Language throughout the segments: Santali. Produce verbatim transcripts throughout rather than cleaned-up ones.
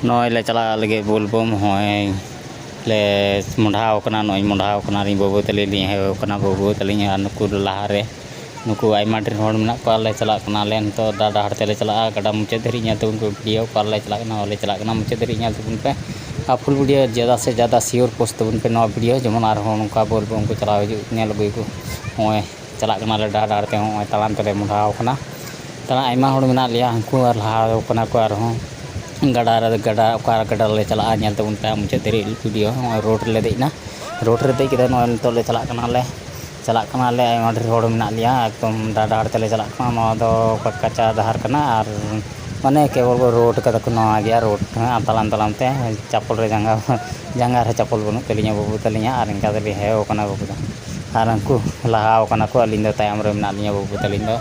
ᱱᱚᱜᱼᱚᱭ ᱞᱮ ᱪᱟᱞᱟᱜ ᱞᱟᱹᱜᱤᱫ ᱵᱳᱞᱵᱚᱢ᱾ ᱱᱚᱜᱼᱚᱭ ᱞᱮ ᱢᱚᱸᱰᱷᱟᱣ ᱠᱟᱱᱟ, ᱱᱚᱜᱼᱚᱭ ᱢᱚᱸᱰᱷᱟᱣ ᱠᱟᱱᱟ ᱞᱤᱧ, ᱵᱟᱹᱵᱩ ᱛᱟᱹᱞᱤᱧ ᱞᱤᱧ ᱦᱮᱣ ᱠᱟᱱᱟ, ᱵᱟᱹᱵᱩ ᱛᱟᱹᱞᱤᱧ ᱟᱨ ᱱᱩᱠᱩ ᱞᱟᱦᱟᱨᱮ ᱱᱩᱠᱩ ᱟᱭᱢᱟ ᱰᱷᱮᱨ ᱦᱚᱲ ᱢᱮᱱᱟᱜ ᱠᱚᱣᱟ᱾ ᱞᱮ ᱪᱟᱞᱟᱜ ᱠᱟᱱᱟᱞᱮ ᱱᱤᱛᱚᱜ, ᱰᱟᱦᱟᱨ ᱰᱟᱦᱟᱨ ᱛᱮᱞᱮ ᱪᱟᱞᱟᱜᱼᱟ᱾ ᱜᱟᱰᱟ ᱢᱩᱪᱟᱹᱫ ᱫᱷᱟᱹᱨᱤᱡ ᱧᱮᱞ ᱛᱟᱵᱚᱱ ᱯᱮ ᱵᱷᱤᱰᱤᱭᱳ, ᱚᱠᱟ ᱨᱮᱞᱮ ᱪᱟᱞᱟᱜ ᱠᱟᱱᱟ, ᱵᱟᱞᱮ ᱪᱟᱞᱟᱜ ᱠᱟᱱᱟ, ᱢᱩᱪᱟᱹᱫ ᱫᱷᱟᱹᱨᱤᱡ ᱧᱮᱞ ᱛᱟᱵᱚᱱ ᱯᱮ᱾ ᱟᱨ ᱯᱷᱩᱞ ᱵᱷᱤᱰᱤᱭᱳ ᱡᱟᱫᱟ ᱥᱮ ᱡᱟᱫᱟ ᱥᱤᱭᱳᱨ ᱯᱳᱥᱴ ᱛᱟᱵᱚᱱ ᱯᱮ ᱱᱚᱣᱟ ᱵᱷᱤᱰᱤᱭᱳ, ᱡᱮᱢᱚᱱ ᱟᱨᱦᱚᱸ ᱱᱚᱝᱠᱟ ᱵᱳᱞᱵᱚᱢ ᱠᱚ ᱪᱟᱞᱟᱣ ᱦᱤᱡᱩᱜ ᱧᱮᱞ ᱟᱹᱜᱩᱭᱟᱠᱚ᱾ ᱱᱚᱜᱼᱚᱭ ᱪᱟᱞᱟᱜ ᱠᱟᱱᱟᱞᱮ ᱰᱟᱦᱟᱨ ᱰᱟᱦᱟᱨ ᱛᱮ, ᱱᱚᱜᱼᱚᱭ ᱛᱟᱲᱟᱢ ᱛᱮᱞᱮ ᱢᱚᱸᱰᱷᱟᱣ ᱠᱟᱱᱟ᱾ ᱛᱟᱲᱟᱢ ᱟᱭᱢᱟ ᱦᱚᱲ ᱢᱮᱱᱟᱜ ᱞᱮᱭᱟ, ᱩᱱᱠᱩ ᱟᱨ ᱞᱟᱦᱟ ᱠᱟᱱᱟ ᱠᱚ ᱟᱨᱦᱚᱸ᱾ ᱜᱟᱰᱟ ᱨᱮ, ᱜᱟᱰᱟ, ᱚᱠᱟ ᱜᱟᱰᱟ ᱨᱮᱞᱮ ᱪᱟᱞᱟᱜᱼᱟ ᱧᱮᱞ ᱛᱟᱵᱚᱱ ᱯᱮ ᱢᱩᱪᱟᱹᱫ ᱫᱷᱟᱹᱨᱤᱡ ᱵᱷᱤᱰᱤᱭᱳ᱾ ᱱᱚᱜᱼᱚᱭ ᱨᱳᱰ ᱨᱮᱞᱮ ᱫᱮᱡ ᱮᱱᱟ, ᱨᱳᱰ ᱨᱮ ᱫᱮᱡ ᱠᱟᱛᱮ ᱱᱚᱜᱼᱚᱭ ᱱᱤᱛᱚᱜ ᱞᱮ ᱪᱟᱞᱟᱜ ᱠᱟᱱᱟᱞᱮ, ᱪᱟᱞᱟᱜ ᱠᱟᱱᱟᱞᱮ᱾ ᱟᱭᱢᱟ ᱰᱷᱮᱨ ᱦᱚᱲ ᱢᱮᱱᱟᱜ ᱞᱮᱭᱟ, ᱮᱠᱫᱚᱢ ᱰᱟᱦᱟᱨ ᱰᱟᱦᱟᱨ ᱛᱮᱞᱮ ᱪᱟᱞᱟᱜ ᱠᱟᱱᱟ᱾ ᱱᱚᱣᱟ ᱫᱚ ᱠᱟᱪᱟ ᱰᱟᱦᱟᱨ ᱠᱟᱱᱟ ᱟᱨ ᱢᱟᱱᱮ ᱠᱮᱵᱚᱞ ᱠᱚ ᱨᱳᱰ ᱠᱟᱫᱟ ᱠᱚ ᱱᱚᱣᱟ ᱜᱮ, ᱟᱨ ᱨᱳᱰ ᱛᱟᱲᱟᱢ ᱛᱟᱲᱟᱢ ᱛᱮ ᱪᱟᱯᱚᱞ ᱨᱮ ᱡᱟᱸᱜᱟ, ᱡᱟᱸᱜᱟ ᱨᱮ ᱪᱟᱯᱚᱞ ᱵᱟᱹᱱᱩᱜ ᱛᱟᱹᱞᱤᱧᱟ ᱵᱟᱹᱵᱩ ᱛᱟᱹᱞᱤᱧᱟ, ᱟᱨ ᱤᱱᱠᱟ ᱛᱮᱞᱤᱧ ᱦᱮᱣ ᱠᱟᱱᱟ ᱵᱟᱹᱵᱩ ᱫᱚ᱾ ᱟᱨ ᱩᱱᱠᱩ ᱞᱟᱦᱟᱣ ᱠᱟᱱᱟ ᱠᱚ, ᱟᱹᱞᱤᱧ ᱫᱚ ᱛᱟᱭᱚᱢ ᱨᱮ ᱢᱮᱱᱟᱜ ᱞᱤᱧᱟ ᱵᱟᱹᱵᱩ ᱛᱟᱹᱞᱤᱧ ᱫᱚ᱾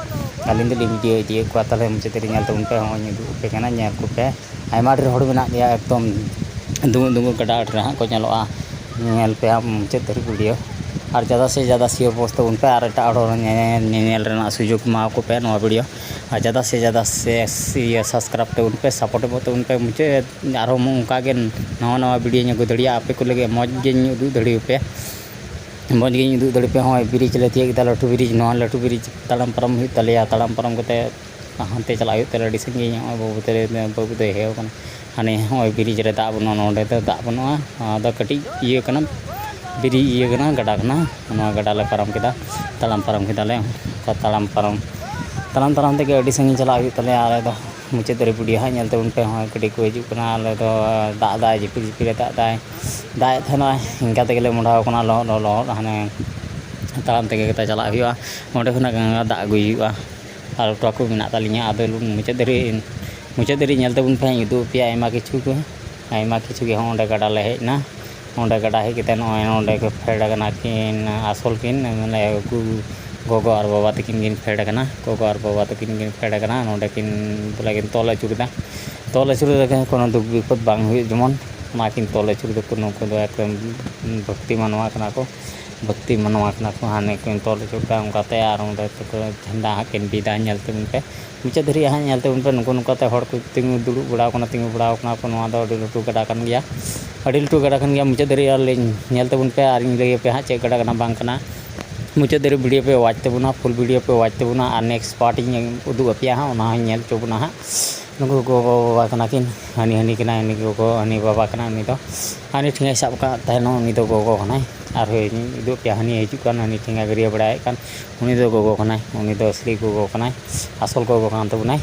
ᱟᱹᱞᱤᱧ ᱫᱚᱞᱤᱧ ᱵᱷᱤᱰᱤᱭᱳ ᱤᱫᱤᱭᱮᱫ ᱠᱚᱣᱟ᱾ ᱛᱟᱦᱚᱞᱮ ᱢᱩᱪᱟᱹᱫ ᱨᱮ ᱧᱮᱞ ᱛᱟᱵᱚᱱ ᱯᱮ, ᱦᱚᱸᱜᱼᱚᱭ ᱤᱧ ᱩᱫᱩᱜ ᱟᱯᱮ ᱠᱟᱱᱟ, ᱧᱮᱞ ᱠᱚᱯᱮ᱾ ᱟᱭᱢᱟ ᱰᱷᱮᱨ ᱦᱚᱲ ᱢᱮᱱᱟᱜ ᱞᱮᱭᱟ, ᱮᱠᱫᱚᱢ ᱫᱩᱢᱩᱜ ᱫᱩᱢᱩᱜ ᱜᱟᱰᱟ ᱟᱲᱮ ᱨᱮ ᱦᱟᱸᱜ ᱠᱚ ᱧᱮᱞᱚᱜᱼᱟ᱾ ᱧᱮᱞ ᱯᱮ ᱦᱟᱸᱜ ᱢᱩᱪᱟᱹᱫ ᱫᱷᱟᱹᱨᱤᱡ ᱵᱷᱤᱰᱤᱭᱳ᱾ ᱟᱨ ᱡᱟᱫᱟ ᱥᱮ ᱡᱟᱫᱟ ᱥᱤᱭᱳᱨ ᱯᱳᱥᱴ ᱛᱟᱵᱚᱱ ᱯᱮ, ᱟᱨ ᱮᱴᱟᱜ ᱦᱚᱲ ᱦᱚᱸ ᱧᱮᱧᱮᱞ, ᱧᱮᱧᱮᱞ ᱨᱮᱱᱟᱜ ᱥᱩᱡᱳᱜᱽ ᱮᱢᱟᱣᱟᱠᱚ ᱯᱮ ᱱᱚᱣᱟ ᱵᱷᱤᱰᱤᱭᱳ᱾ ᱟᱨ ᱡᱟᱫᱟ ᱥᱮ ᱡᱟᱫᱟ ᱥᱮ ᱤᱭᱟᱹ ᱥᱟᱵᱥᱠᱨᱟᱭᱤᱵᱽ ᱛᱟᱵᱚᱱ ᱯᱮ, ᱥᱟᱯᱳᱨᱴ ᱮᱢᱚᱜ ᱛᱟᱵᱚᱱ ᱯᱮ᱾ ᱢᱩᱪᱟᱹᱫ ᱟᱨᱦᱚᱸ ᱚᱱᱠᱟ ᱜᱮ ᱱᱟᱣᱟ ᱱᱟᱣᱟ ᱵᱷᱤᱰᱤᱭᱳᱧ ᱟᱹᱜᱩ ᱫᱟᱲᱮᱭᱟᱜᱼᱟ, ᱟᱯᱮ ᱠᱚ ᱞᱟᱹᱜᱤᱫ ᱢᱚᱡᱽ ᱜᱮᱧ ᱩᱫᱩᱜ ᱫᱟᱲᱮᱭᱟᱯᱮᱭᱟ᱾ ᱢᱚᱡᱽ ᱜᱮᱧ ᱩᱫᱩᱜ ᱫᱟᱲᱮ ᱯᱮᱭᱟ᱾ ᱦᱚᱸᱜᱼᱚᱭ ᱵᱨᱤᱡᱽ ᱞᱮ ᱛᱤᱭᱳᱜ ᱠᱮᱫᱟ, ᱞᱟᱹᱴᱩ ᱵᱨᱤᱡᱽ, ᱱᱚᱣᱟ ᱞᱟᱹᱴᱩ ᱵᱨᱤᱡᱽ ᱛᱟᱲᱟᱢ ᱯᱟᱨᱚᱢ ᱦᱩᱭᱩᱜ ᱛᱟᱞᱮᱭᱟ᱾ ᱛᱟᱲᱟᱢ ᱯᱟᱨᱚᱢ ᱠᱟᱛᱮ ᱦᱟᱱᱛᱮ ᱪᱟᱞᱟᱜ ᱦᱩᱭᱩᱜ ᱛᱟᱞᱮᱭᱟ ᱟᱹᱰᱤ ᱥᱟᱺᱜᱤᱧ᱾ ᱱᱚᱜᱼᱚᱭ ᱵᱟᱹᱵᱩ ᱛᱟᱞᱮ, ᱵᱟᱹᱵᱩ ᱫᱚᱭ ᱦᱮᱣ ᱠᱟᱱᱟ᱾ ᱦᱟᱱᱮ ᱦᱚᱸᱜᱼᱚᱭ ᱵᱨᱤᱡᱽ ᱨᱮ ᱫᱟᱜ ᱵᱟᱹᱱᱩᱜᱼᱟ, ᱱᱚᱸᱰᱮ ᱫᱚ ᱫᱟᱜ ᱵᱟᱹᱱᱩᱜᱼᱟ᱾ ᱱᱚᱣᱟ ᱫᱚ ᱠᱟᱹᱴᱤᱡ ᱤᱭᱟᱹ ᱠᱟᱱᱟ, ᱵᱨᱤᱡᱽ ᱤᱭᱟᱹ ᱠᱟᱱᱟ, ᱜᱟᱰᱟ ᱠᱟᱱᱟ᱾ ᱱᱚᱣᱟ ᱜᱟᱰᱟ ᱞᱮ ᱯᱟᱨᱚᱢ ᱠᱮᱫᱟ, ᱛᱟᱲᱟᱢ ᱯᱟᱨᱚᱢ ᱠᱮᱫᱟᱞᱮ᱾ ᱚᱱᱠᱟ ᱛᱟᱲᱟᱢ ᱯᱟᱨᱚᱢ, ᱛᱟᱲᱟᱢ ᱛᱟᱲᱟᱢ ᱛᱮᱜᱮ ᱟᱹᱰᱤ ᱥᱟᱺᱜᱤᱧ ᱪᱟᱞᱟᱜ ᱦᱩᱭᱩᱜ ᱛᱟᱞᱮᱭᱟ ᱟᱞᱮ ᱫᱚ᱾ ᱢᱩᱪᱟᱹᱫ ᱫᱷᱟᱹᱨᱤᱡ ᱵᱷᱤᱰᱤᱭᱳ ᱦᱟᱸᱜ ᱧᱮᱞ ᱛᱟᱵᱚᱱ ᱯᱮ᱾ ᱦᱚᱸᱜᱼᱚᱭ ᱜᱟᱹᱰᱤ ᱠᱚ ᱦᱤᱡᱩᱜ ᱠᱟᱱᱟ, ᱟᱞᱮ ᱫᱚ ᱫᱟᱜ ᱫᱟᱭ, ᱡᱷᱤᱯᱤᱨ ᱡᱷᱤᱯᱤᱨᱮ ᱫᱟᱜ ᱫᱟᱭ, ᱫᱟᱜ ᱮᱫ ᱛᱟᱦᱮᱱᱟ᱾ ᱤᱱᱠᱟ ᱛᱮᱜᱮᱞᱮ ᱢᱚᱸᱰᱷᱟᱣ ᱠᱟᱱᱟ, ᱞᱚᱦᱚᱫ ᱞᱚᱦᱚᱫ ᱞᱚᱦᱚᱫ᱾ ᱦᱟᱱᱮ ᱛᱟᱲᱟᱢ ᱛᱮᱜᱮ ᱜᱚᱴᱟ ᱪᱟᱞᱟᱜ ᱦᱩᱭᱩᱜᱼᱟ, ᱚᱸᱰᱮ ᱠᱷᱚᱱᱟᱜ ᱜᱟᱝᱜᱟ ᱫᱟᱜ ᱟᱹᱜᱩᱭ ᱦᱩᱭᱩᱜᱼᱟ᱾ ᱟᱨ ᱚᱴᱳ ᱠᱚ ᱢᱮᱱᱟᱜ ᱛᱟᱹᱞᱤᱧᱟ, ᱟᱫᱚ ᱢᱩᱪᱟᱹᱫ ᱫᱷᱟᱹᱨᱤᱡ, ᱢᱩᱪᱟᱹᱫ ᱫᱷᱟᱹᱨᱤᱡ ᱧᱮᱞ ᱛᱟᱵᱚᱱ ᱯᱮ, ᱦᱟᱸᱜ ᱤᱧ ᱩᱫᱩᱜ ᱟᱯᱮᱭᱟ ᱟᱭᱢᱟ ᱠᱤᱪᱷᱩ ᱠᱚ, ᱟᱭᱢᱟ ᱠᱤᱪᱷᱩ ᱜᱮ᱾ ᱦᱚᱸ, ᱚᱸᱰᱮ ᱜᱟᱰᱟ ᱞᱮ ᱦᱮᱡ ᱮᱱᱟ, ᱚᱸᱰᱮ ᱜᱟᱰᱟ ᱦᱮᱡ ᱠᱟᱛᱮ ᱱᱚᱜᱼᱚᱭ ᱱᱚᱸᱰᱮ ᱠᱚ ᱯᱷᱮᱰ ᱟᱠᱟᱱᱟ ᱠᱤᱱ, ᱟᱥᱚᱞ ᱠᱤᱱ ᱢᱟᱱᱮ ᱩᱱᱠᱩ ᱜᱚᱜᱚ ᱟᱨ ᱵᱟᱵᱟ ᱛᱟᱹᱠᱤᱱ ᱠᱤᱱ ᱯᱷᱮᱰ ᱟᱠᱟᱱᱟ᱾ ᱜᱚᱜᱚ ᱟᱨ ᱵᱟᱵᱟ ᱛᱟᱹᱠᱤᱱ ᱠᱤᱱ ᱯᱷᱮᱰ ᱟᱠᱟᱱᱟ, ᱱᱚᱸᱰᱮ ᱠᱤᱱ ᱵᱚᱞᱮ ᱠᱤᱱ ᱛᱚᱞ ᱟᱹᱪᱩᱨ ᱮᱫᱟ᱾ ᱛᱚᱞ ᱟᱹᱪᱩᱨ ᱨᱮ ᱠᱳᱱᱳ ᱫᱩᱠ ᱵᱤᱯᱚᱫ ᱵᱟᱝ ᱦᱩᱭᱩᱜ ᱡᱮᱢᱚᱱ, ᱚᱱᱟ ᱠᱤᱱ ᱛᱚᱞ ᱟᱹᱪᱩᱨ ᱫᱟᱠᱚ᱾ ᱱᱩᱠᱩ ᱫᱚ ᱮᱠᱫᱚᱢ ᱵᱷᱚᱠᱛᱤ ᱢᱟᱱᱣᱟ ᱠᱟᱱᱟ ᱠᱚ᱾ ᱵᱷᱟᱹᱠᱛᱤ ᱢᱟᱱᱣᱟ ᱠᱟᱱᱟ ᱠᱚ, ᱦᱟᱱᱮ ᱠᱤᱱ ᱛᱚᱞ ᱚᱪᱚ ᱠᱟᱜᱼᱟ ᱚᱱᱠᱟᱛᱮ, ᱟᱨ ᱚᱸᱰᱮ ᱛᱮᱠᱚ ᱡᱷᱟᱱᱰᱟ ᱦᱟᱸᱜ ᱠᱤᱱ ᱵᱤᱫᱟ᱾ ᱧᱮᱞ ᱛᱟᱵᱚᱱ ᱯᱮ ᱢᱩᱪᱟᱹᱫ ᱫᱷᱟᱹᱨᱤᱡ ᱦᱟᱸᱜ, ᱧᱮᱞ ᱛᱟᱵᱚᱱ ᱯᱮ ᱱᱩᱠᱩ ᱱᱚᱝᱠᱟᱛᱮ ᱦᱚᱲ ᱠᱚ ᱛᱤᱸᱜᱩ ᱫᱩᱲᱩᱵ ᱵᱟᱲᱟᱣ ᱠᱟᱱᱟ, ᱛᱤᱸᱜᱩ ᱵᱟᱲᱟᱣ ᱠᱟᱱᱟ ᱠᱚ᱾ ᱱᱚᱣᱟ ᱫᱚ ᱟᱹᱰᱤ ᱞᱟᱹᱴᱩ ᱜᱟᱰᱟ ᱠᱟᱱ ᱜᱮᱭᱟ, ᱟᱹᱰᱤ ᱞᱟᱹᱴᱩ ᱜᱟᱰᱟ ᱠᱟᱱ ᱜᱮᱭᱟ᱾ ᱢᱩᱪᱟᱹᱫ ᱫᱷᱟᱹᱨᱤᱡ ᱟᱨ ᱞᱤᱧ ᱧᱮᱞ ᱛᱟᱵᱚᱱ ᱯᱮ, ᱟᱨᱤᱧ ᱞᱟᱹᱭ ᱟᱯᱮ ᱦᱟᱸᱜ ᱪᱮᱫ ᱜᱟᱰᱟ ᱠᱟᱱᱟ ᱵᱟᱝ ᱠᱟᱱᱟ᱾ ᱢᱩᱪᱟᱹᱫ ᱫᱷᱟᱹᱨᱤᱡ video ᱯᱮ watch ᱛᱟᱵᱚᱱᱟ, full video ᱯᱮ watch ᱛᱟᱵᱚᱱᱟ, ᱟᱨ next part ᱤᱧ ᱩᱫᱩᱜ ᱟᱯᱮᱭᱟ ᱦᱟᱸᱜ, ᱚᱱᱟ ᱦᱚᱸᱧ ᱧᱮᱞ ᱦᱚᱪᱚ ᱵᱚᱱᱟ ᱦᱟᱸᱜ᱾ ᱱᱩᱠᱩ ᱜᱚᱜᱚ ᱵᱟᱵᱟ ᱠᱟᱱᱟ ᱠᱤᱱ, ᱦᱟᱹᱱᱤ ᱦᱟᱹᱱᱤ ᱠᱟᱱᱟᱭ, ᱦᱟᱹᱱᱤ ᱜᱚᱜᱚ, ᱦᱟᱹᱱᱤ ᱵᱟᱵᱟ ᱠᱟᱱᱟᱭ ᱩᱱᱤ ᱫᱚ, ᱦᱟᱹᱱᱤ ᱴᱷᱮᱸᱜᱟᱭ ᱥᱟᱵ ᱟᱠᱟᱫ ᱛᱟᱦᱮᱱ ᱩᱱᱤ ᱫᱚ ᱜᱚᱜᱚ ᱠᱟᱱᱟᱭ᱾ ᱟᱨᱦᱚᱸᱧ ᱩᱫᱩᱜ ᱟᱯᱮᱭᱟ, ᱦᱟᱹᱱᱤ ᱦᱤᱡᱩᱜ ᱠᱟᱱ, ᱦᱟᱹᱱᱤ ᱴᱷᱮᱸᱜᱟ ᱜᱟᱹᱨᱭᱟᱹ ᱵᱟᱲᱟᱭᱮᱫ ᱠᱟᱱ, ᱩᱱᱤ ᱫᱚ ᱜᱚᱜᱚ ᱠᱟᱱᱟᱭ, ᱩᱱᱤ ᱫᱚ ᱟᱥᱞᱤ ᱜᱚᱜᱚ ᱠᱟᱱᱟᱭ, ᱟᱥᱚᱞ ᱜᱚᱜᱚ ᱠᱟᱱ ᱛᱟᱵᱚᱱᱟᱭ᱾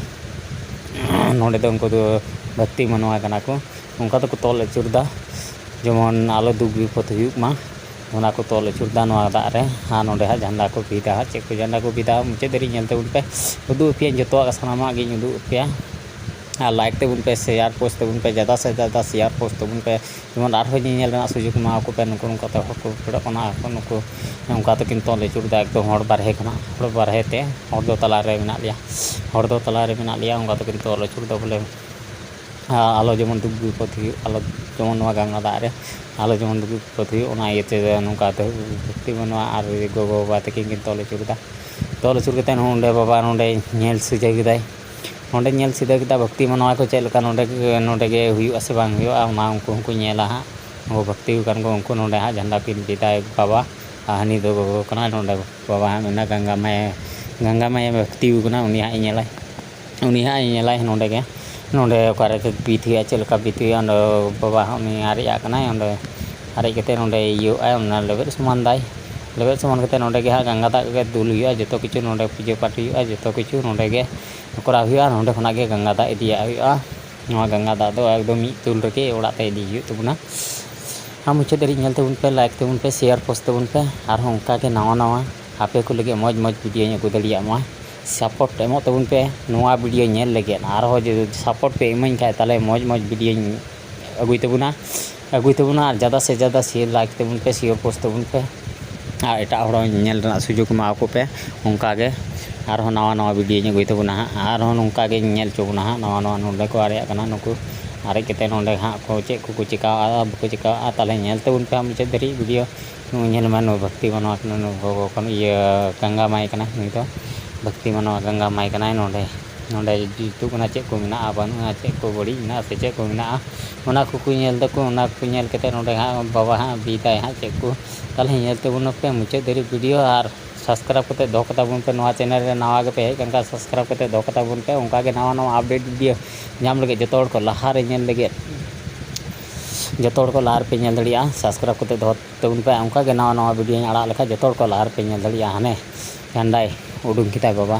ᱱᱚᱰᱮ ᱫᱚ ᱩᱱᱠᱩ ᱫᱚ ᱵᱷᱟᱹᱠᱛᱤ ᱢᱟᱱᱣᱟ ᱠᱟᱱᱟ ᱠᱚ, ᱚᱱᱠᱟ ᱫᱚᱠᱚ ᱛᱚᱞ ᱟᱹᱪᱩᱨ ᱮᱫᱟ, ᱡᱮᱢᱚᱱ ᱟᱞᱚ ᱫᱩᱠ ᱵᱤᱯᱚᱫ ᱦᱩᱭᱩᱜ ᱢᱟ᱾ ᱚᱱᱟ ᱠᱚ ᱛᱚᱞ ᱟᱹᱪᱩᱨ ᱮᱫᱟ ᱱᱚᱣᱟ ᱫᱟᱜ ᱨᱮ᱾ ᱟᱨ ᱱᱚᱰᱮ ᱦᱟᱸᱜ ᱡᱷᱟᱱᱰᱟ ᱠᱚ ᱵᱤᱫᱟ ᱦᱟᱸᱜ, ᱪᱮᱫ ᱠᱚ ᱡᱷᱟᱱᱰᱟ ᱠᱚ ᱵᱤᱫᱟ, ᱢᱩᱪᱟᱹᱫ ᱫᱷᱟᱹᱨᱤᱡ ᱧᱮᱞ ᱛᱟᱵᱚᱱ ᱯᱮ, ᱩᱫᱩᱜ ᱟᱯᱮᱭᱟᱹᱧ ᱡᱚᱛᱚᱣᱟᱜ, ᱥᱟᱱᱟᱢᱟᱜ ᱜᱤᱧ ᱩᱫᱩᱜ ᱟᱯᱮᱭᱟ᱾ ᱟᱨ like ᱛᱟᱵᱚᱱ ᱯᱮ, share post ᱛᱟᱵᱚᱱ ᱯᱮ, ᱡᱟᱫᱟ ᱥᱮ ᱡᱟᱫᱟ share post ᱛᱟᱵᱚᱱ ᱯᱮ, ᱡᱮᱢᱚᱱ ᱟᱨᱦᱚᱸ ᱧᱮᱧᱮᱞ ᱨᱮᱱᱟᱜ ᱥᱩᱡᱳᱜᱽ ᱮᱢᱟ ᱠᱚ ᱯᱮ᱾ ᱱᱩᱠᱩ ᱱᱚᱝᱠᱟᱛᱮ ᱦᱚᱲ ᱠᱚ ᱯᱮᱲᱚᱜ ᱠᱟᱱᱟ, ᱟᱨ ᱱᱩᱠᱩ ᱱᱚᱝᱠᱟ ᱛᱮᱠᱤᱱ ᱛᱚᱞ ᱟᱹᱪᱩᱨ ᱮᱫᱟ ᱮᱠᱫᱚᱢ ᱦᱚᱲ ᱵᱟᱨᱦᱮ ᱠᱷᱚᱱᱟᱜ, ᱦᱚᱲ ᱵᱟᱨᱦᱮ ᱛᱮ, ᱦᱚᱲ ᱫᱚ ᱛᱟᱞᱟᱨᱮ ᱢᱮᱱᱟᱜ ᱞᱮᱭᱟ, ᱦᱚᱲ ᱫᱚ ᱛᱟᱞᱟᱨᱮ ᱢᱮᱱᱟᱜ ᱞᱮᱭᱟ, ᱚᱱᱠᱟ ᱛᱮᱠᱤᱱ ᱛᱚᱞ ᱟᱹᱪᱩᱨ ᱮᱫᱟ ᱵᱚᱞᱮ᱾ ᱟᱨ ᱟᱞᱚ ᱡᱮᱢᱚᱱ ᱫᱩᱠ ᱵᱤᱯᱚᱫ ᱦᱩᱭᱩᱜ, ᱟᱞᱚ ᱡᱮᱢᱚᱱ ᱱᱚᱣᱟ ᱜᱟᱝᱜᱟ ᱫᱟᱜ ᱨᱮ ᱟᱞᱚ ᱡᱮᱢᱚᱱ ᱫᱩᱠ ᱵᱤᱯᱚᱫ ᱦᱩᱭᱩᱜ, ᱚᱱᱟ ᱤᱭᱟᱹᱛᱮ ᱱᱚᱝᱠᱟ ᱛᱮ ᱵᱷᱚᱠᱛᱤ ᱵᱟᱹᱱᱩᱜᱼᱟ᱾ ᱟᱨ ᱜᱚᱜᱚ ᱵᱟᱵᱟ ᱛᱟᱹᱠᱤᱱ ᱠᱤᱱ ᱛᱚᱞ ᱟᱹᱪᱩᱨ ᱮᱫᱟ, ᱛᱚᱞ ᱟᱹᱪᱩᱨ ᱠᱟᱛᱮᱫ ᱦᱚᱸ ᱚᱸᱰᱮ ᱵᱟᱵᱟ ᱱᱚᱸᱰᱮ ᱧᱮᱞ ᱥᱚᱡᱷᱮ ᱠᱮᱫᱟᱭ, ᱱᱚᱸᱰᱮ ᱧᱮᱞ ᱥᱚᱡᱷᱮ ᱠᱮᱫᱟ ᱵᱷᱚᱠᱛᱤ ᱢᱟᱱᱣᱟ ᱠᱚ ᱪᱮᱫ ᱞᱮᱠᱟ ᱱᱚᱸᱰᱮ, ᱱᱚᱸᱰᱮ ᱜᱮ ᱦᱩᱭᱩᱜᱼᱟ ᱥᱮ ᱵᱟᱝ ᱦᱩᱭᱩᱜᱼᱟ, ᱚᱱᱟ ᱩᱱᱠᱩ ᱦᱚᱸᱠᱚ ᱧᱮᱞᱟ ᱦᱟᱸᱜ᱾ ᱩᱱᱠᱩ ᱵᱷᱚᱠᱛᱤ ᱠᱟᱱ ᱠᱚ, ᱩᱱᱠᱩ ᱱᱚᱸᱰᱮ ᱦᱟᱸᱜ ᱡᱷᱟᱱᱰᱟ ᱠᱤᱱ ᱵᱤᱫᱟᱭ ᱵᱟᱵᱟ, ᱟᱨ ᱦᱟᱹᱱᱤ ᱫᱚ ᱜᱚᱜᱚ ᱠᱟᱱᱟᱭ᱾ ᱱᱚᱸᱰᱮ ᱵᱟᱵᱟ ᱦᱟᱸᱜ ᱢᱮᱱᱟ ᱜᱟᱝᱜᱟ ᱢᱟᱭ, ᱜᱟᱝᱜᱟ ᱢᱟᱭ ᱵᱷᱚᱠᱛᱤ ᱠᱟᱱᱟ, ᱩᱱᱤ ᱦᱟᱸᱜ ᱮ ᱧᱮᱞᱟᱭ᱾ ᱩᱱᱤ ᱦᱟᱸᱜ ᱧᱮᱞᱟᱭ ᱱᱚᱸᱰᱮ ᱜᱮ, ᱱᱚᱸᱰᱮ ᱚᱠᱟᱨᱮ ᱵᱤᱫ ᱦᱩᱭᱩᱜᱼᱟ, ᱪᱮᱫ ᱞᱮᱠᱟ ᱵᱤᱫ ᱦᱩᱭᱩᱜᱼᱟ᱾ ᱚᱸᱰᱮ ᱵᱟᱵᱟ ᱦᱟᱸᱜ ᱩᱱᱤ ᱟᱨᱮᱡ ᱟᱜ ᱠᱟᱱᱟᱭ, ᱚᱸᱰᱮ ᱟᱨᱮᱡ ᱠᱟᱛᱮᱫ ᱱᱚᱸᱰᱮ ᱤᱭᱟᱹᱣᱟᱜᱼᱟᱭ, ᱚᱱᱟ ᱞᱮᱵᱮᱫ ᱥᱚᱢᱟᱱ ᱫᱟᱭ᱾ ᱞᱮᱵᱮᱫ ᱥᱚᱢᱟᱱ ᱠᱟᱛᱮᱫ ᱱᱚᱸᱰᱮ ᱜᱮ ᱦᱟᱸᱜ ᱜᱟᱝᱜᱟ ᱫᱟᱜ ᱜᱮ ᱫᱩᱞ ᱦᱩᱭᱩᱜᱼᱟ, ᱡᱚᱛᱚ ᱠᱤᱪᱷᱩ ᱱᱚᱸᱰᱮ ᱯᱩᱡᱟᱹ ᱯᱟᱴ ᱦᱩᱭᱩᱜᱼᱟ, ᱡᱚᱛᱚ ᱠᱤᱪᱷᱩ ᱱᱚᱸᱰᱮ ᱜᱮ ᱠᱚᱨᱟᱣ ᱦᱩᱭᱩᱜᱼᱟ᱾ ᱱᱚᱸᱰᱮ ᱠᱷᱚᱱᱟᱜ ᱜᱮ ᱜᱟᱝᱜᱟ ᱫᱟᱜ ᱤᱫᱤᱭᱟᱜ ᱦᱩᱭᱩᱜᱼᱟ᱾ ᱱᱚᱣᱟ ᱜᱟᱝᱜᱟ ᱫᱟᱜ ᱫᱚ ᱮᱠᱫᱚᱢ ᱢᱤᱫ ᱛᱩᱞ ᱨᱮᱜᱮ ᱚᱲᱟᱜ ᱛᱮ ᱤᱫᱤ ᱦᱩᱭᱩᱜ ᱛᱟᱵᱚᱱᱟ᱾ ᱟᱨ ᱢᱩᱪᱟᱹᱫ ᱫᱷᱟᱹᱨᱤᱡ ᱧᱮᱞ ᱛᱟᱵᱚᱱ ᱯᱮ, like ᱛᱟᱵᱚᱱ ᱯᱮ, share post ᱛᱟᱵᱚᱱ ᱯᱮ᱾ ᱟᱨᱦᱚᱸ ᱚᱱᱠᱟᱜᱮ ᱱᱟᱣᱟ ᱱᱟᱣᱟ ᱟᱯᱮ ᱠᱚ ᱞᱟᱹᱜᱤᱫ ᱢᱚᱡᱽ ᱢᱚᱡᱽ videoᱧ ᱟᱹᱜᱩ ᱫᱟᱲᱮᱭᱟᱜ ᱢᱟ᱾ Support ᱮᱢᱚᱜ ᱛᱟᱵᱚᱱ ᱯᱮ ᱱᱚᱣᱟ video ᱧᱮᱞ ᱞᱟᱹᱜᱤᱫ᱾ ᱟᱨᱦᱚᱸ ᱡᱩᱫᱤ support ᱯᱮ ᱤᱢᱟᱹᱧ ᱠᱷᱟᱡ, ᱛᱟᱦᱚᱞᱮ ᱢᱚᱡᱽ ᱢᱚᱡᱽ videoᱧ ᱟᱹᱜᱩᱭ ᱛᱟᱵᱚᱱᱟ, ᱟᱹᱜᱩᱭ ᱛᱟᱵᱚᱱᱟ᱾ ᱟᱨ ᱡᱟᱫᱟ ᱥᱮ ᱡᱟᱫᱟ share, like ᱛᱟᱵᱚᱱ ᱯᱮ, share post ᱛᱟᱵᱚᱱ ᱯᱮ, ᱟᱨ ᱮᱴᱟᱜ ᱦᱚᱲ ᱦᱚᱸ ᱧᱮᱞ ᱨᱮᱱᱟᱜ ᱥᱩᱡᱳᱜᱽ ᱮᱢᱟ ᱟᱠᱚ ᱯᱮ᱾ ᱚᱱᱠᱟᱜᱮ ᱟᱨᱦᱚᱸ ᱱᱟᱣᱟ ᱱᱟᱣᱟ videoᱧ ᱟᱹᱜᱩᱭ ᱛᱟᱵᱚᱱᱟ ᱦᱟᱸᱜ, ᱟᱨᱦᱚᱸ ᱱᱚᱝᱠᱟ ᱜᱮᱧ ᱧᱮᱞ ᱦᱚᱪᱚ ᱵᱚᱱᱟ ᱦᱟᱸᱜ᱾ ᱱᱟᱣᱟ ᱱᱟᱣᱟ ᱱᱚᱰᱮ ᱠᱚ ᱟᱨᱮᱡ ᱟᱜ ᱠᱟᱱᱟ ᱱᱩᱠᱩ, ᱟᱨᱮᱡ ᱠᱟᱛᱮ ᱱᱚᱸᱰᱮ ᱦᱟᱸᱜ ᱠᱚ ᱪᱮᱫ ᱠᱚᱠᱚ ᱪᱮᱠᱟᱣᱟᱜᱼᱟ ᱵᱟᱠᱚ ᱪᱮᱠᱟᱣᱟᱜᱼᱟ, ᱛᱟᱦᱚᱞᱮ ᱧᱮᱞ ᱛᱟᱵᱚᱱ ᱯᱮ ᱦᱟᱸᱜ ᱢᱩᱪᱟᱹᱫ ᱫᱷᱟᱹᱨᱤᱡ ᱵᱷᱤᱰᱤᱭᱳ᱾ ᱱᱩᱭ ᱧᱮᱞ ᱢᱮ, ᱱᱩᱭ ᱵᱷᱚᱠᱛᱤ ᱢᱟᱱᱣᱟ ᱠᱟᱱᱟ, ᱱᱩᱭ ᱜᱚᱜᱚ ᱠᱟᱱᱟ, ᱤᱭᱟᱹ, ᱜᱟᱝᱜᱟ ᱢᱟᱭ ᱠᱟᱱᱟ ᱱᱩᱭ ᱫᱚ, ᱵᱷᱚᱠᱛᱤ ᱢᱟᱱᱣᱟ ᱜᱟᱝᱜᱟ ᱢᱟᱭ ᱠᱟᱱᱟᱭ᱾ ᱱᱚᱸᱰᱮ, ᱱᱚᱸᱰᱮ ᱡᱩᱛᱩᱜ ᱠᱟᱱᱟ, ᱪᱮᱫ ᱠᱚ ᱢᱮᱱᱟᱜᱼᱟ ᱵᱟᱹᱱᱩᱜᱼᱟ, ᱪᱮᱫ ᱠᱚ ᱵᱟᱹᱲᱤᱡ ᱢᱮᱱᱟᱜᱼᱟ ᱥᱮ ᱪᱮᱫ ᱠᱚ ᱢᱮᱱᱟᱜᱼᱟ, ᱚᱱᱟ ᱠᱚᱠᱚ ᱧᱮᱞ ᱫᱟᱠᱚ᱾ ᱚᱱᱟ ᱠᱚ ᱧᱮᱞ ᱠᱟᱛᱮ ᱱᱚᱸᱰᱮ ᱦᱟᱸᱜ ᱵᱟᱵᱟ ᱦᱟᱸᱜ ᱵᱤᱫᱟᱭ ᱦᱟᱸᱜ ᱪᱮᱫ ᱠᱚ, ᱛᱟᱦᱚᱞᱮ ᱧᱮᱞ ᱛᱟᱵᱚᱱ ᱯᱮ ᱢᱩᱪᱟᱹᱫ ᱫᱷᱟᱹᱨᱤᱡ ᱵᱷᱤᱰᱤᱭᱳ᱾ ᱟᱨ ᱥᱟᱵᱥᱠᱨᱟᱭᱤᱵ ᱠᱟᱛᱮ ᱫᱚᱦᱚ ᱠᱟᱛᱟ ᱵᱚᱱ ᱯᱮ᱾ ᱱᱚᱣᱟ ᱪᱮᱱᱮᱞ ᱨᱮ ᱱᱟᱣᱟ ᱜᱮᱯᱮ ᱦᱮᱡ ᱠᱟᱱ ᱠᱷᱟᱱ ᱥᱟᱵᱥᱠᱨᱟᱭᱤᱵ ᱠᱟᱛᱮ ᱫᱚᱦᱚ ᱠᱟᱛᱟ ᱵᱚᱱ ᱯᱮ᱾ ᱚᱱᱠᱟ ᱜᱮ ᱱᱟᱣᱟ ᱱᱟᱣᱟ ᱟᱯᱰᱮᱴ ᱵᱷᱤᱰᱤᱭᱳ ᱧᱟᱢ ᱞᱟᱹᱜᱤᱫ ᱡᱚᱛᱚ ᱦᱚᱲ ᱠᱚ ᱞᱟᱦᱟ ᱨᱮ ᱧᱮᱞ ᱞᱟᱹᱜᱤᱫ, ᱡᱚᱛᱚ ᱦᱚᱲ ᱠᱚ ᱞᱟᱦᱟ ᱨᱮᱯᱮ ᱧᱮᱞ ᱫᱟᱲᱮᱭᱟᱜᱼᱟ᱾ ᱥᱟᱵᱥᱠᱨᱟᱭᱤᱵ ᱠᱟᱛᱮ ᱫᱚᱦᱚ ᱛᱟᱵᱚᱱ ᱯᱮ᱾ ᱚᱱᱠᱟ ᱜᱮ ᱱᱟᱣᱟ ᱱᱟᱣᱟ ᱵᱷᱤᱰᱤᱭᱳᱧ ᱟᱲᱟᱜ ᱞᱮᱠᱷᱟᱱ ᱡᱚᱛᱚ ᱦᱚᱲ ᱠᱚ ᱞᱟᱦᱟ ᱨᱮᱯᱮ ᱧᱮᱞ ᱫᱟᱲᱮᱭᱟᱜᱼᱟ᱾ ᱦᱟᱱᱮ ᱡᱷᱟᱱᱰᱟᱭ ᱩᱰᱩᱝ ᱠᱮᱫᱟᱭ ᱵᱟᱵᱟ,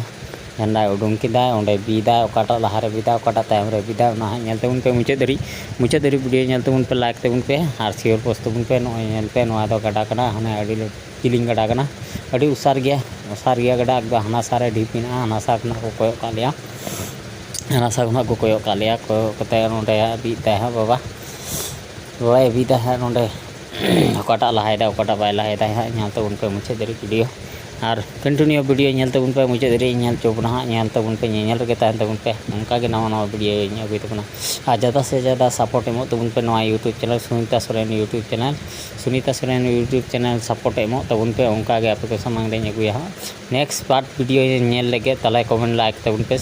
ᱡᱷᱟᱱᱰᱟᱭ ᱩᱰᱩᱝ ᱠᱮᱫᱟᱭ, ᱚᱸᱰᱮ ᱵᱤᱫᱟᱭ, ᱚᱠᱟᱴᱟᱜ ᱞᱟᱦᱟ ᱨᱮ ᱵᱤᱫᱟᱭ, ᱚᱠᱟᱴᱟᱜ ᱛᱟᱭᱚᱢ ᱨᱮ ᱵᱤᱫᱟᱭ, ᱚᱱᱟ ᱦᱟᱸᱜ ᱧᱮᱞ ᱛᱟᱵᱚᱱ ᱯᱮ ᱢᱩᱪᱟᱹᱫ ᱫᱷᱟᱹᱨᱤᱡ᱾ ᱢᱩᱪᱟᱹᱫ ᱫᱷᱟᱹᱨᱤᱡ ᱵᱷᱤᱰᱤᱭᱳ ᱧᱮᱞ ᱛᱟᱵᱚᱱ ᱯᱮ, ᱞᱟᱭᱤᱠ ᱛᱟᱵᱚᱱ ᱯᱮ ᱟᱨ ᱥᱮᱭᱟᱨ ᱯᱳᱥᱴ ᱛᱟᱵᱚᱱ ᱯᱮ᱾ ᱱᱚᱜᱼᱚᱭ ᱧᱮᱞ ᱯᱮ, ᱱᱚᱣᱟ ᱫᱚ ᱜᱟᱰᱟ ᱠᱟᱱᱟ, ᱦᱟᱱᱮ ᱟᱹᱰᱤ ᱞᱟᱹᱴᱩ ᱡᱤᱞᱤᱧ ᱜᱟᱰᱟ ᱠᱟᱱᱟ, ᱟᱹᱰᱤ ᱩᱥᱟᱨ ᱜᱮᱭᱟ, ᱩᱥᱟᱨ ᱜᱮᱭᱟ ᱜᱟᱰᱟ ᱮᱠᱫᱚᱢ᱾ ᱦᱟᱱᱟ ᱥᱟᱨ ᱨᱮ ᱰᱷᱤᱯ ᱢᱮᱱᱟᱜᱼᱟ, ᱦᱟᱱᱟ ᱥᱟᱨ ᱠᱷᱚᱱᱟᱜ ᱠᱚ ᱠᱚᱭᱚᱜ ᱠᱟᱜ ᱞᱮᱭᱟ, ᱦᱟᱱᱟ ᱥᱟᱨ ᱠᱷᱚᱱᱟᱜ ᱠᱚ ᱠᱚᱭᱚᱜ ᱠᱟᱜ ᱞᱮᱭᱟ, ᱠᱚᱭᱚᱜ ᱠᱟᱛᱮ ᱱᱚᱸᱰᱮ ᱵᱤᱫ ᱫᱟᱭ ᱦᱟᱸᱜ ᱵᱟᱵᱟ, ᱵᱟᱵᱟᱭ ᱵᱤᱫᱟ ᱦᱟᱸᱜ ᱱᱚᱸᱰᱮ᱾ ᱚᱠᱟᱴᱟᱜ ᱞᱟᱦᱟᱭᱮᱫᱟ, ᱚᱠᱟᱴᱟᱜ ᱵᱟᱭ ᱞᱟᱦᱟᱭᱮᱫᱟ ᱦᱟᱸᱜ, ᱧᱮᱞ ᱛᱟᱵᱚᱱ ᱯᱮ ᱢᱩᱪᱟᱹᱫ ᱫᱷᱟᱹᱨᱤᱡ ᱵᱷᱤᱰᱤᱭᱳ᱾ ᱟᱨ ᱠᱚᱱᱴᱤᱱᱤᱭᱩ ᱵᱷᱤᱰᱤᱭᱳ ᱧᱮᱞ ᱛᱟᱵᱚᱱ ᱯᱮ ᱢᱩᱪᱟᱹᱫ ᱫᱷᱟᱹᱨᱤᱡ, ᱧᱮᱞ ᱦᱚᱪᱚ ᱵᱚᱱᱟ ᱦᱟᱸᱜ, ᱧᱮᱞ ᱛᱟᱵᱚᱱ ᱯᱮ, ᱧᱮᱧᱮᱞ ᱨᱮᱜᱮ ᱛᱟᱦᱮᱱ ᱛᱟᱵᱚᱱ ᱯᱮ᱾ ᱚᱱᱠᱟ ᱜᱮ ᱱᱟᱣᱟ ᱱᱟᱣᱟ ᱵᱷᱤᱰᱤᱭᱳᱧ ᱟᱹᱜᱩᱭ ᱛᱟᱵᱚᱱᱟ᱾ ᱟᱨ ᱡᱟᱫᱟ ᱥᱮ ᱡᱟᱫᱟ ᱥᱟᱯᱳᱨᱴ ᱮᱢᱚᱜ ᱛᱟᱵᱚᱱ ᱯᱮ ᱱᱚᱣᱟ YouTube channel, Sunita Soren YouTube channel. Sunita Soren YouTube channel support ᱮᱢᱚᱜ ᱛᱟᱵᱚᱱ ᱯᱮ, ᱚᱱᱠᱟ ᱜᱮ ᱟᱯᱮ ᱠᱚ ᱥᱟᱢᱟᱝ ᱨᱮᱧ ᱟᱹᱜᱩᱭᱟ ᱦᱟᱸᱜ᱾ ᱱᱮᱠᱥᱴ ᱯᱟᱨᱴ ᱵᱷᱤᱰᱤᱭᱳ ᱧᱮᱞ ᱞᱟᱹᱜᱤᱫ ᱛᱟᱦᱚᱞᱮ ᱠᱚᱢᱮᱱᱴ, ᱞᱟᱭᱤᱠ ᱛᱟᱵᱚᱱ ᱯᱮ᱾